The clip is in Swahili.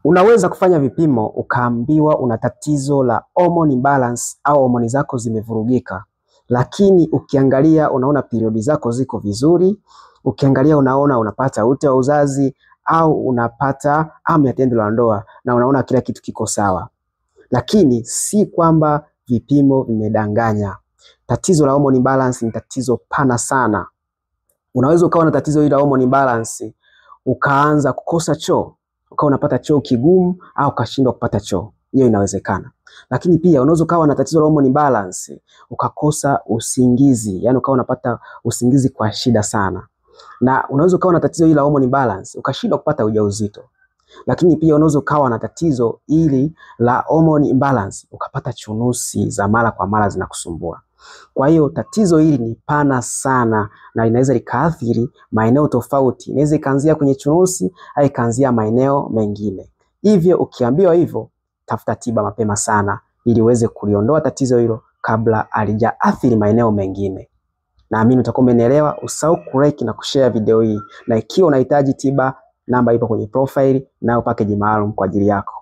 Unaweza kufanya vipimo ukaambiwa una tatizo la hormone imbalance au homoni zako zimevurugika, lakini ukiangalia unaona periodi zako ziko vizuri, ukiangalia unaona unapata ute wa uzazi au unapata hamu ya tendo la ndoa na unaona kila kitu kiko sawa, lakini si kwamba vipimo vimedanganya. Tatizo la hormone imbalance ni tatizo pana sana. Unaweza ukawa na tatizo hili la hormone imbalance ukaanza kukosa choo, ukawa unapata choo kigumu au ukashindwa kupata choo. Hiyo inawezekana. Lakini pia unaweza ukawa na tatizo la hormone imbalance ukakosa usingizi, yani ukawa unapata usingizi kwa shida sana. Na unaweza ukawa na tatizo hili la hormone imbalance ukashindwa kupata ujauzito. Lakini pia unaweza ukawa na tatizo hili la hormone imbalance ukapata chunusi za mara kwa mara zinakusumbua. Kwa hiyo tatizo hili ni pana sana na linaweza likaathiri maeneo tofauti. Inaweza ikaanzia kwenye chunusi au ikaanzia maeneo mengine. Hivyo ukiambiwa hivyo, tafuta tiba mapema sana ili uweze kuliondoa tatizo hilo kabla halijaathiri maeneo mengine. Naamini utakuwa umenielewa. Usahau kulike na kushare video hii, na ikiwa unahitaji tiba, namba ipo kwenye profile, nayo package maalum kwa ajili yako.